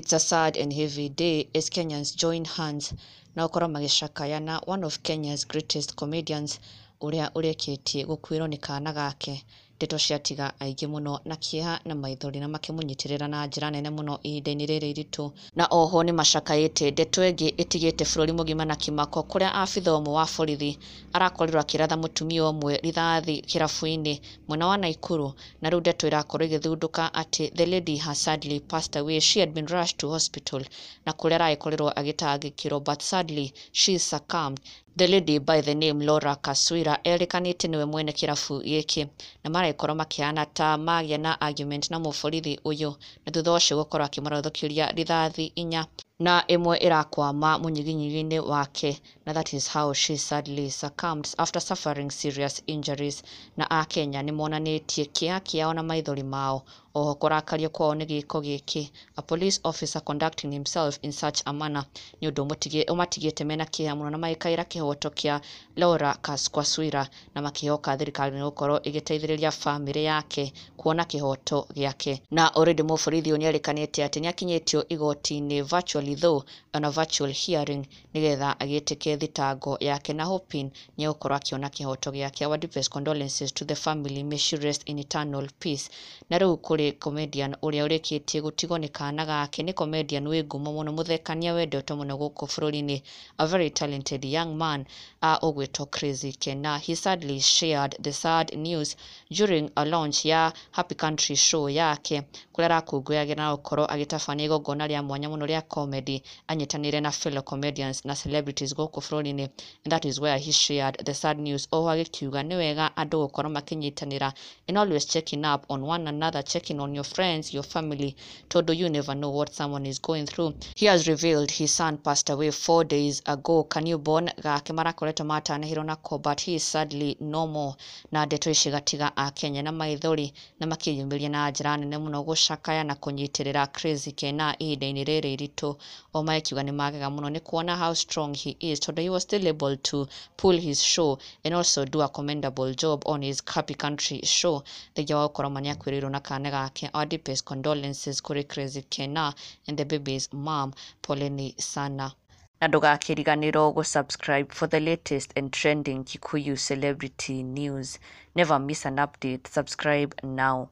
It's a sad and heavy day as Kenyans join hands na gũkorwo magĩcakaya na one of Kenya's greatest comedians ũrĩa ũrĩkĩtie gũkuĩrwo nĩ kana gake. Ndeto ciatiga aingĩ mũno na kĩeha na maithori na makĩmũnyitĩrĩra na njĩra nene mũno ihinda-inĩ rĩrĩ iritũ. Na oho nĩ macakaĩte ndeto ĩngĩ ĩtigĩte bũrũri mũgima na kĩmako kũrĩa abitha ũmwe wa borithi arakorirwo akĩratha mũtumia ũmwe rithathi kĩrabu-inĩ mwena wa Naikuru, na rĩu ndeto ĩrakorwo ĩgĩthundũka atĩ the lady has sadly passed away. She had been rushed to hospital na kũrĩa aragĩkorirwo agĩtangĩkĩrwo, but sadly she succumbed. The lady by the name Laura Kaswira erĩkanĩte nĩwe mwene kĩrabu gĩkĩ, na maragĩkorwo makĩhana ta magĩa na argument na mũborithi ũyũ, na thutha ũcio gũkorwo akĩmũrathũkĩria rithathi inya na ĩmwe ĩrakwama mũnyiginyigi-inĩ wake, na that is how she sadly succumbed after suffering serious injuries. Na akenya nĩ monanĩtie kĩeha kĩao na maithori mao, oho kũrakario kwao nĩ gĩko gĩkĩ, a police officer conducting himself in such a manner nĩ ũndũ ũmatigĩte mena kĩeha mũno, na magĩkaĩra kĩhoto kĩa Laura Kwaswira na makĩhoka thirikari nĩ gũkorwo ĩgĩteithĩrĩria bamĩrĩ yake kuona kĩhoto gĩake. Na already mũborithi ũyũ nĩerĩkanĩte atĩ nĩakinyĩtio igoti-inĩ virtually though on a virtual hearing nĩgetha agĩtĩke thitango yake, na hoping nĩegũkorwo akĩona kĩhoto gĩake. Our deepest condolences to the family, may she rest in eternal peace. Na rĩu kũrĩ comedian ũrĩa ũrĩkĩtie gũtigwo nĩ kana gake, nĩ comedian wĩ ngumo mũno, mũthekania wendetwo mũno gũkũ bũrũri-inĩ, a very talented young man ũgwĩtwo Crazy Kennar. He sadly shared the sad news during a launch ya Happy Country show yake kũrĩa arakũngũyagĩra na gũkorwo agĩtabania igongona rĩa mwanya mũno rĩa comedy anyitanĩire na fellow comedians na celebrities gũkũ bũrũri-inĩ, and that is where he shared the sad news, oho agĩkiuga nĩ wega andũ gũkorwo makĩnyitanĩra and always checking up on one another, checking on your friends, your family, tondũ you never know what someone is going through. He has revealed his son passed away 4 days ago, ka newborn gake marakoretwo matanahĩrwo nako, but he is sadly no more. Na ndeto ici gatiga akenya na maithori na makĩyumĩria na njĩra nene mũno gũcakaya na kũnyitĩrĩra Crazy Kennar ihinda-inĩ rĩrĩ iritũ, o magĩkiuga nĩ magega mũno nĩ kuona how strong he is, tondũ he was still able to pull his show and also do a commendable job on his Happy Country show thengia wa gũkorwo ma nĩakuĩrĩirwo na kana gake. Our deepest condolences kũrĩ Crazy Kennar and the baby's mom, poleni sana, na ndũgakĩriganĩrwo gũ-subscribe for the latest and trending Kikuyu celebrity news. Never miss an update. Subscribe now.